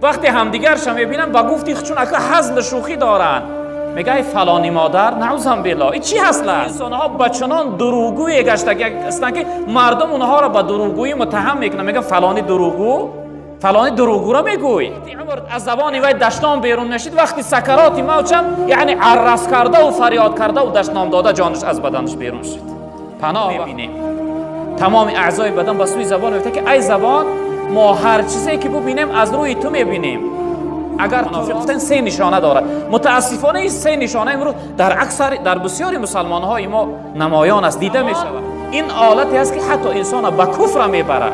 Вақте ҳамдигарша мебинанд, ба гуфти чун ака ҳазл шӯхӣ доранд, мега ай фалони модар, наъузам биллоҳ. Ин чӣ ҳасл аст? Инсонҳо ба чунон дурӯғгӯе гаштагӣ ҳастанд, ки мардум онҳоро ба дурӯғгӯӣ муттаҳам мекунанд. Мегӯянд: фалони дурӯғгӯ, фалони дурӯғгӯро мегӯй. Умр аз забони вай дашном берун мешид. Вақти сакароти мавтшам, яъне аррас кардаву фарёд кардаву дашном дода, ҷонаш аз баданаш берун шуд. Паноҳ мебинем. Тамоми аъзои бадан ба сӯи забон мегӯяд, ки ай забон, мо ҳар чизе ки бубинем, аз рӯи ту мебинем. Агар мунофиқ гуфтан се нишона дорад. Мутаассифона, ин се нишона имрӯз дар аксар, дар бисёри мусалмонҳои мо намоён аст, дида мешавад. Ин олате аст, ки ҳатто инсона ба куфра мебарад.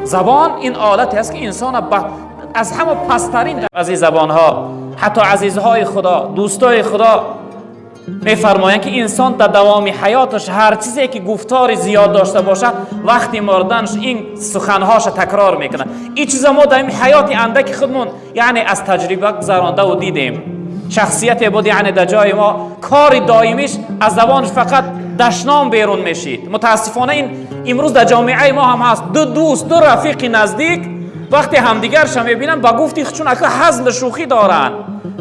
Забон ин олате аст, ки инсона ба аз ҳама пасттарин аз ин забонҳо. Ҳатто азизҳои Худо, дӯстои Худо мефармоянд, ки инсон дар давоми ҳаёташ ҳар чизе ки гуфтори зиёд дошта бошад, вақти мурданаш ин суханҳоша такрор мекунад. Ин чиза мо дар ин ҳаёти андаки худмон, яъне аз таҷриба гузарондаву дидем. Шахсияте буд, яъне дар ҷои мо кори доимиш аз забонаш фақат дашном берун мешид. Мутаассифона, ин имрӯз дар ҷомеаи мо ҳам ҳаст. Ду дӯст, ду рафиқи наздик вақте ҳамдигарша мебинанд, ба гуфти чун ака ҳазл шӯхӣ доранд,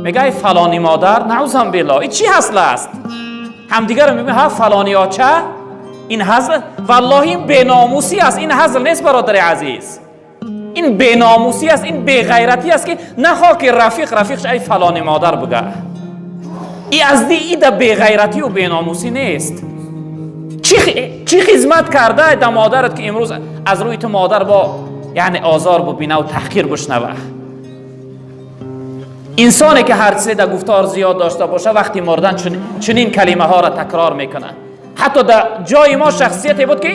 мега ай фалони модар, наъузам биллоҳ. Ин чӣ ҳасл аст? Ҳамдигарро мебинанд: ҳа, фалони оча. Ин ҳазл? Валлоҳи, ин беномусӣ аст, ин ҳазл нест, бародари азиз. Ин беномусӣ аст, ин беғайратӣ аст, ки нахоҳ ки рафиқ рафиқш ай фалони модар буга. И аз ди ида беғайратию беномусӣ нест. Чӣ хизмат карда да модарат, ки имрӯз аз рӯи ту модар бо, яъне, озор бубинаву таҳқир бишнава? Инсоне ки ҳар чизе дар гуфтор зиёд дошта боша, вақти мурдан чунин калимаҳоро такрор мекунад. Ҳатто дар ҷои мо шахсияте буд, ки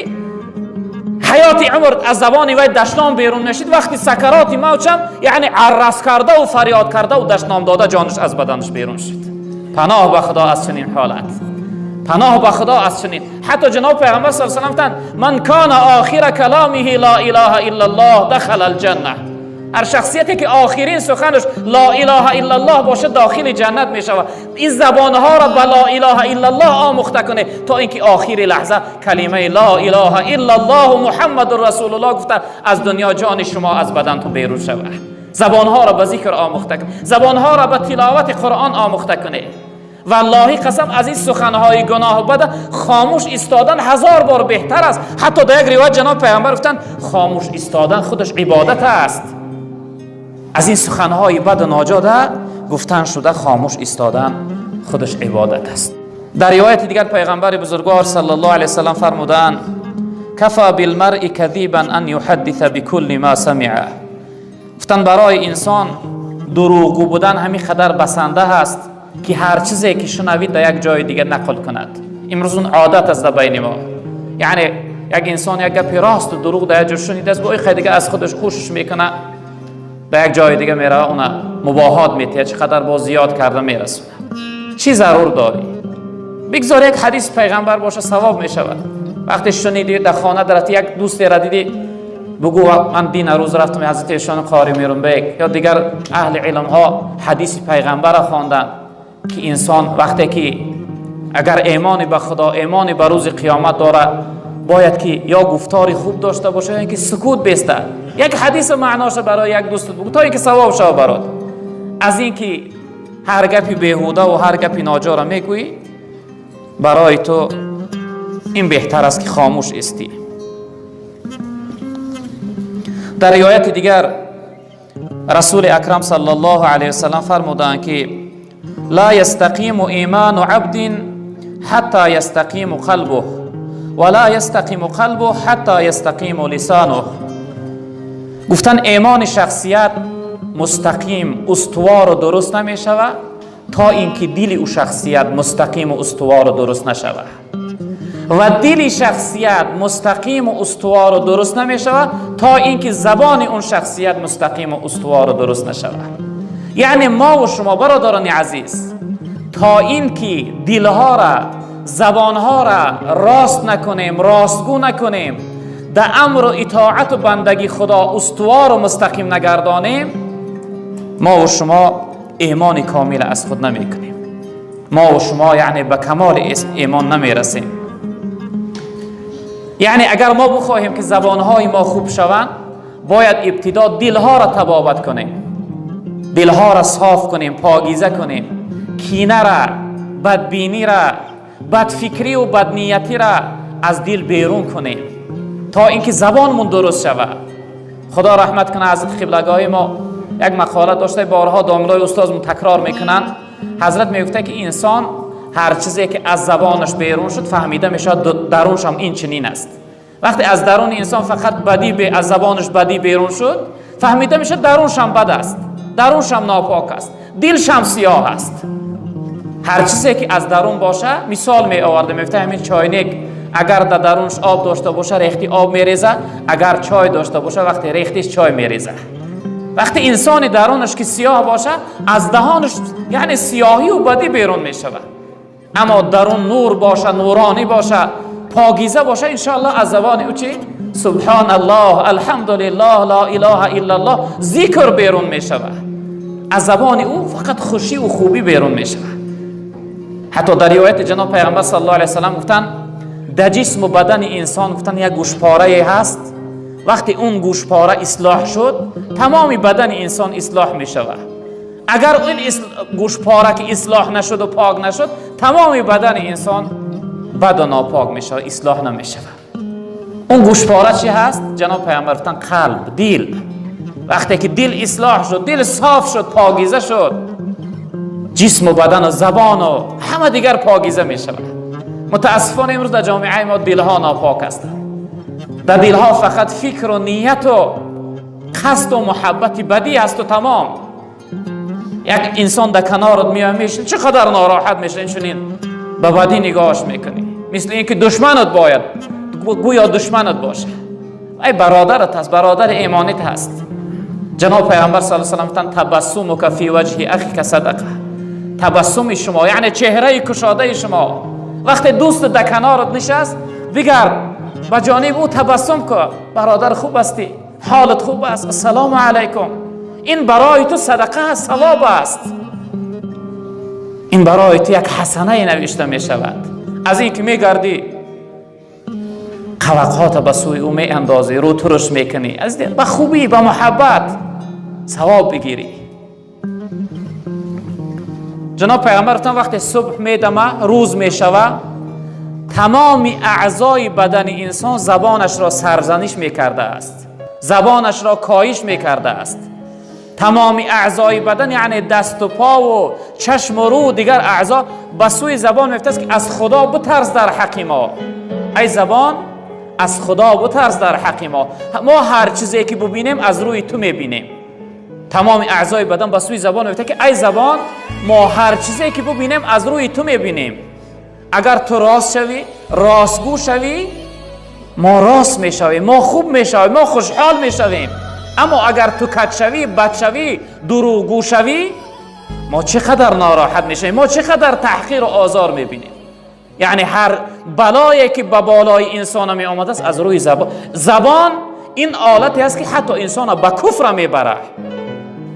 ҳаёти умр аз забони вай дашном берун мешид. Вақти сакароти мавтшам, яъне аррас кардаву фарёд кардаву дашном дода, ҷонаш аз баданаш берун шуд. Паноҳ ба Худо аз чунин ҳолат, паноҳ ба Худо аз чунин. Ҳатто ҷаноб Пайғамбар صلى الله عليه وسلم гуфтанд: من كان آخر كلامه لا إله إلا الله دخل الجنة. Ҳар шахсияте ки охирин суханаш لا إله إلا الله бошад, дохили ҷаннат мешавад. Ин забонҳоро ба لا إله إلا الله омӯхта кунед, то ин ки охири лаҳза калимаи لا إله إلا الله محمد رسول الله гуфта, аз дунё ҷони шумо аз бадантон берун шавад. Забонҳоро ба зикр омӯхта кунед, забонҳоро ба тиловати Қуръон омӯхта кунед. Валлоҳи қасам, аз ин суханҳои гуноҳу бада хомӯш истодан ҳазор бор беҳтар аст. Ҳатто дар як ривоят ҷаноб Пайғамбар гуфтанд: хомӯш истодан худаш ибодат аст. Аз ин суханҳои баду ноҷода гуфтан шуда, хомӯш истодан худаш ибодат аст. Дар ривояти дигар Пайғамбари бузургвор صلى الله عليه وسلم фармуданд: كفى بالمرء كذبا أن يحدث بكل ما سمع. Гуфтанд: барои инсон дурӯғгӯ будан ҳамин қадар басанда ҳаст, ки ҳар чизе ки шунавид, дар як ҷои дигар нақл кунад. Имрӯз он одат аст дар байни мо. Яъне як инсон як гапи росту дурӯғ дар як ҷо шунидааст, бо ин дига аз худаш кӯшиш мекунад, ба як ҷои дига мерава, уна мубоҳот метиҳад, чӣ қадар боз зиёд карда мерасонад. Чӣ зарур дорӣ? Бигзор як ҳадиси Пайғамбар боша, савоб мешавад. Вақте шунидӣ, дар хона дарафти, як дӯстера дидӣ, бугӯ: ман дина рӯз рафтам, ҳазрати эшони Қори Мирунбек ё дигар аҳли илмҳо ҳадиси Пайғамбарро хонданд, ки инсон вақте ки агар эмони ба Худо, эмони ба рӯзи қиёмат дорад, бояд ки ё гуфтори хуб дошта бошад, ё ин ки сукут бестад. Як ҳадиси маъноша барои як дӯстат бугӯ, то ин ки савоб шава барот. Аз ин ки ҳар гапи беҳудаву ҳар гапи ноҷора мегӯӣ, барои ту ин беҳтар аст, ки хомӯш истӣ. Дар ривояти дигар Расули Акрам صلى الله عليه وسلم фармуданд, ки لا يستقيم إيمان عبد حتى يستقيم قلبه ولا يستقيم قلبه حتى يستقيم لسانه. Гуфтан: эмони шахсият мустақим, устувору дуруст намешавад, то ин ки дили ӯ шахсият мустақиму устувору дуруст нашавад, ва дили шахсият мустақиму устувору дуруст намешавад, то ин ки забони он шахсият мустақиму устувору дуруст нашавад. Яъне мову шумо, бародарони азиз, то ин ки дилҳора, забонҳора рост накунем, ростгӯ накунем, дар амру итоату бандагии Худо устувору мустақим нагардонем, мову шумо имони комила аз худ намекунем. Мову шумо, яъне, ба камоли имон намерасем. Яъне агар мо бихоҳем, ки забонҳои мо хуб шаванд, Бояд ибтидо дилҳоро табобат кунем, дилҳоро соф кунем, покиза кунем, кинара, бадбинира, бадфикриву бадниятира аз дил берун кунем, то инки забонмон дуруст шавад. Худо раҳмат кунад ҳазрат қиблагоҳи мо, як мақола дошта, борҳо домлои устозмон такрор мекунанд. Ҳазрат мегуфта, ки инсон ҳар чизе ки аз забонаш берун шуд, фаҳмида мешавад, дарунш ҳам ин чунин аст. Вақте аз даруни инсон фақат бадӣ, аз забонаш бадӣ берун шуд, фаҳмида мешавад, дарунш ҳам бад аст, дарунш ҳам нопок аст, дилш ҳам сиёҳ аст. Ҳар чизе ки аз дарун боша, мисол меоварда, мегуфта, ҳамин чойник агар дар дарунш об дошта боша, рехти об мереза, агар чой дошта боша, вақте рехтиш, чой мереза. Вақте инсони дарунаш ки сиёҳ боша, аз даҳонаш яъне сиёҳию бадӣ берун мешавад. Аммо дарун нур боша, нуронӣ боша, покиза боша, иншоаллоҳ, аз забони ӯ чи? Субҳоналлоҳ, алҳамдулиллоҳ, ло илоҳа иллаллоҳ, зикр берун мешавад. Аз забони ӯ фақат хушиву хубӣ берун мешавад. Ҳатто дар ривояти ҷаноб пайғамбар саллаллоҳу алайҳи васаллам гуфтанд, дар ҷисму бадани инсон, гуфтанд, як гӯшпорае ҳаст. Вақте он гӯшпора ислоҳ шуд, тамоми бадани инсон ислоҳ мешавад. Агар ин гӯшпора ки ислоҳ нашуду пок нашуд, тамоми бадани инсон баду нопок мешавад, ислоҳ намешавад. Он гӯшпора чӣ ҳаст? Ҷаноб пайғамбар гуфтанд, қалб, дил. Вақте ки дил ислоҳ шуд, дил соф шуд, покиза шуд, ҷисму бадану забону ҳама дигар покиза мешавад. Мутаассифона, имрӯз дар ҷомеаи мо дилҳо нопок ҳастанд. Дар дилҳо фақат фикру нияту қасду муҳаббати бадӣ ҳасту тамом. Як инсон дар канорат меояд, мешин, чӣ қадар нороҳат меша, инчунин ба бадӣ нигоҳаш мекунӣ, мисли ин ки душманат бояд, гӯё душманат боша. Ай бародарат ҳаст, бародари имонит ҳаст. Ҷаноб пайғамбар саллаллоҳу алайҳи васаллам гуфтанд: تبسمك في وجه أخيك صدقة. Табассуми шумо, яъне чеҳраи кушодаи шумо, вақте дӯст дар канорат нишаст, бигард ба ҷониби ӯ, табассум кун: «Бародар, хуб ҳастӣ? Ҳолат хуб аст? Ассалому алайкум». Ин барои ту садақа аст, савоб аст, ин барои ту як ҳасанае навишта мешавад. Аз ин ки мегардӣ, қавақҳота ба сӯи ӯ меандозӣ, рӯ туруш мекунӣ, аз ба хубӣ, ба муҳаббат савоб бигирӣ. Ҷаноб пайғамбар гуфтанд, вақте субҳ медама, рӯз мешава, тамоми аъзои бадани инсон забонашро сарзаниш мекардааст, забонашро коҳиш мекардааст. Тамоми аъзои бадан, яъне дасту пову чашму рӯ, дигар аъзо ба сӯи забон мефтааст, ки аз Худо бутарс дар ҳаққи мо. Ай забон, аз Худо бутарс дар ҳаққи мо, мо ҳар чизе ки бубинем, аз рӯи ту мебинем. Тамоми аъзои бадан ба сӯи забон мефта, ки ай забон, мо ҳар чизе ки бубинем, аз рӯи ту мебинем. Агар ту рост шавӣ, ростгӯ шавӣ, мо рост мешавем, мо хуб мешавем, мо хушҳол мешавем. Аммо агар ту каҷ шавӣ, бад шавӣ, дурӯғгӯ шавӣ, мо чӣ қадар нороҳат мешавем, мо чӣ қадар таҳқиру озор мебинем. Яъне ҳар балое ки ба болои инсона меомадааст, аз рӯи забон. Забон ин олате аст, ки ҳатто инсона ба куфра мебарад.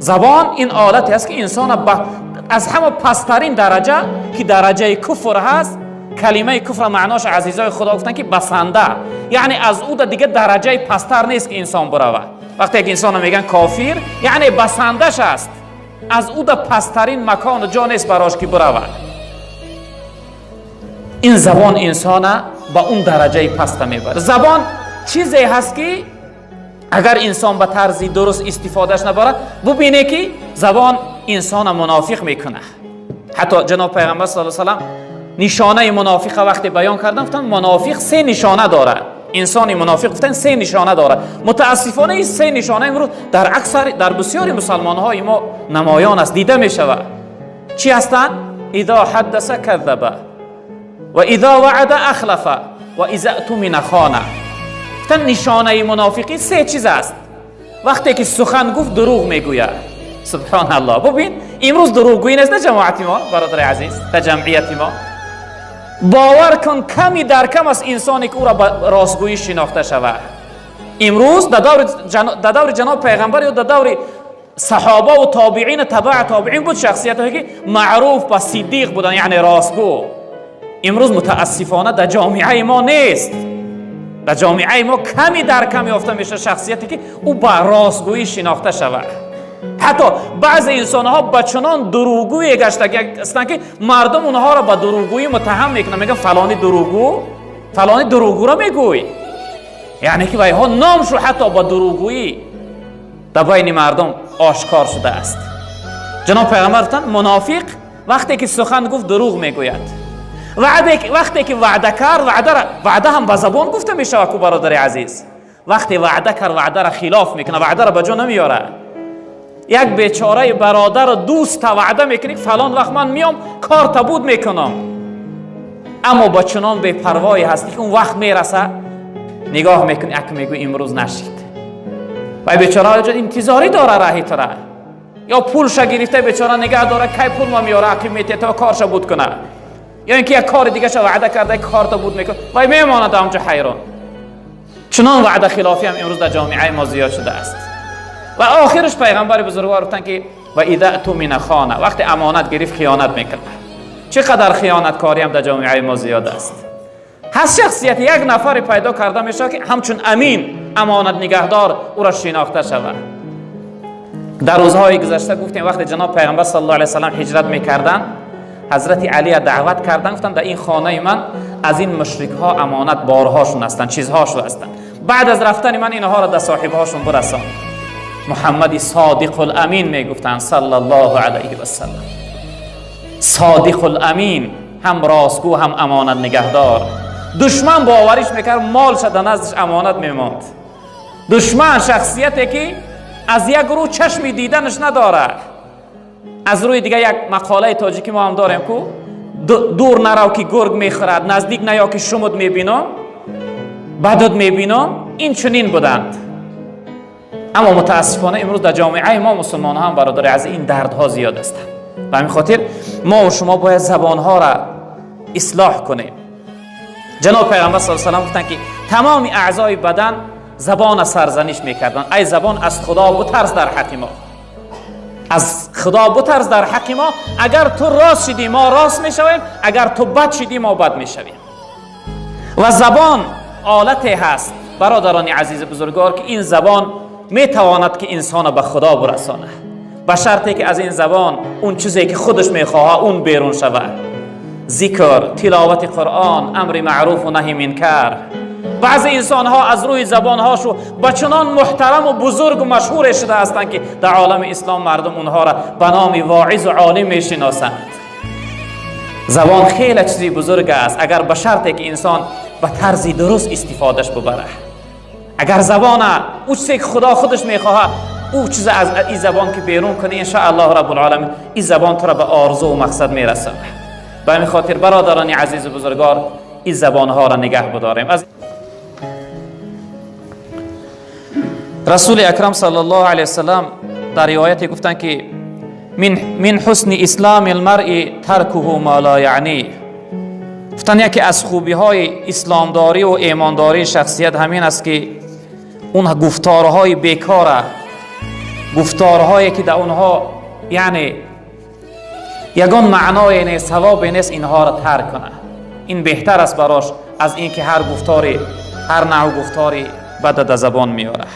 Забон ин олате аст, ки инсона аз ҳама пасттарин дараҷа, ки дараҷаи куфр ҳаст. Калимаи куфра маънош, азизои Худо, гуфтанд, ки басанда, яъне аз ӯ да дига дараҷаи пасттар нест, ки инсон биравад. Вақте ки инсона мегӯянд кофир, яъне басандаш аст, аз ӯ да пасттарин макону ҷо нест барош, ки биравад. Ин забон инсона ба он дараҷаи паста мебарад. Забон чизе ҳаст, ки агар инсон ба тарзи дуруст истифодаш набарад, бубине, ки забон инсона мунофиқ мекунад. Ҳатто ҷаноб пайғамбар саллаллоҳу алайҳи васаллам нишонаи мунофиқа вақте баён кардам, гуфтанд, мунофиқ се нишона дорад. Инсони мунофиқ, гуфтанд, се нишона дорад. Мутаассифона, ин се нишона имрӯз дар аксар, дар бисёри мусалмонҳои мо намоён аст, дида мешавад. Чӣ ҳастанд? إذا حدث كذب وإذا وعد أخلف وإذا اؤتمن خان. Гуфтанд, нишонаи мунофиқӣ се чиз аст: вақте ки сухан гуфт, дурӯғ мегӯяд. Субҳоналлоҳ, бубин, имрӯз дурӯғгӯӣ нест дар ҷамоати мо, бародари азиз, дар ҷамъияти мо. Бовар кун, ками дар кам аст инсоне, ки ӯро ба ростгӯӣ шинохта шавад. Имрӯз дар даври ҷаноб пайғамбар ё дар даври саҳобаву тобиину табаа тобиин буд шахсиятҳое, ки маъруф ба сиддиқ буданд, яъне ростгӯ. Имрӯз, мутаассифона, дар ҷомеаи мо нест. Дар ҷомеаи мо ками дар кам ёфта мешавад шахсияте ки ӯ ба ростгӯӣ шинохта шавад. Ҳатто баъзе инсонҳо ба чунон дурӯғгӯе гаштагӣ ҳастанд, ки мардум онҳоро ба дурӯғгӯӣ муттаҳам мекунанд, мегӯянд: «Фалони дурӯғгӯ, фалони дурӯғгӯро мегӯй». Яъне ки вайҳо номшу ҳатто ба дурӯғгӯӣ дар байни мардум ошкор шудааст. Ҷаноб пайғамбар гуфтанд: мунофиқ вақте ки сухан гуфт, дурӯғ мегӯяд, вақте ки ваъда кард, ваъдара, ваъда ҳам ба забон гуфта мешавад ку, бародари азиз, вақте ваъда кард, ваъдара хилоф мекунад, ваъдара ба ҷо намеёрад. Як бечораи бародару дӯста ваъда мекунӣ: «Фалон вақт ман миём, корта буд мекунам», аммо ба чунон бепарвое ҳастӣ, ки он вақт мераса, нигоҳ мекунӣ, ак мегӯ: «Имрӯз нашид». Вай бечора интизорӣ дора раҳи тура, ё пулша гирифта, бечора нигаҳ дора, кай пул ма меёра, ақиб метия то корша буд куна, ё ин ки як кори дигаша ваъда карда, корта буд мекун, вай мемонад ҳамҷо ҳайрон. Чунон ваъда хилофӣ ҳам имрӯз дар ҷомеаи мо зиёд шудааст. Ва охираш пайғамбари бузургвор гуфтанд, ки ва иза ӯтумина хона, вақте амонат гирифт, хиёнат мекунад. Чӣ қадар хиёнаткорӣ ҳам дар ҷомеаи мо зиёд аст. Ҳаст шахсияти як нафаре пайдо карда мешавад, ки ҳамчун амин, амонат нигаҳдор ӯро шинохта шавад. Дар рӯзҳои гузашта гуфтем, вақте ҷаноб пайғамбар саллаллоҳу алайҳи васаллам ҳиҷрат мекарданд, ҳазрати Алия даъват карданд, гуфтанд: «Дар ин хонаи ман аз ин мушрикҳо амонат борҳошон ҳастанд, чизҳошон ҳастанд, баъд аз рафтани ман инҳоро дар соҳибҳошон бирасон». Муҳаммади Содиқул Амин мегуфтанд, саллаллоҳу алайҳи васаллам, Содиқул Амин, ҳам ростгӯ, ҳам амонат нигаҳдор. Душман бовариш мекард, молша дар наздиш амонат мемонд. Душман, шахсияте ки аз як рӯ чашми диданаш надорад, аз рӯи дига як мақолаи тоҷикӣ мо ҳам дорем ку: «Дур нарав, ки гург мехӯрад, наздик наё, ки шумуд мебинам, бадуд мебинам». Ин чунин буданд. Аммо мутаассифона имрӯз дар ҷомеаи мо мусулмонҳо ҳам, бародари азиз, ин дардҳо зиёд ҳастанд. Ба ҳамин хотир мо шумо бояд забонҳоро ислоҳ кунем. Ҷаноб пайғамбар с салам гуфтанд, ки тамоми аъзои бадан забона сарзаниш мекарданд: «Ай забон, аз Худо бутарс дар ҳаққи мо, аз Худо бутарс дар ҳаққи мо. Агар ту рост шидӣ, мо рост мешавем, агар ту бад шидӣ, мо бад мешавем». Ва забон олате ҳаст, бародарони азизи бузургвор, ки ин забон метавонад, ки инсона ба Худо бурасонад, ба шарте ки аз ин забон он чизе ки худаш мехоҳад, он берун шавад: зикр, тиловати Қуръон, амри маъруфу наҳи минкар. Баъзе инсонҳо аз рӯи забонҳошу ба чунон муҳтараму бузургу машҳуре шуда ҳастанд, ки дар олами ислом мардум онҳоро ба номи воизу олим мешиносанд. Забон хеле чизи бузург аст, агар ба шарте ки инсон ба тарзи дуруст истифодаш бубарад. Агар забона ӯ чизе ки Худо худаш мехоҳад, ӯ чизе аз ин забон ки берун кунӣ, иншааллоҳ раббулоламин ин забон туро ба орзу мақсад мерасонад. Ба ҳамин хотир, бародарони азизу бузургвор, ин забонҳоро нигаҳ бидорем. Аз Расули Акрам саллаллоҳу алайҳи васаллам дар ривояте гуфтанд, ки мин ҳусни ислами лмаръи таркуҳу ма ла яъни. Гуфтанд, яке аз хубиҳои исломдорӣ ва имондории шахсият ҳамин аст, ки он гуфторҳои бекора, гуфторҳое ки дар онҳо яъне ягон маъное нест, савобе нест, инҳоро тарк кунад. Ин беҳтар аст барош аз ин ки ҳар гуфтори, ҳар навъ гуфтори бада дар забон меорад.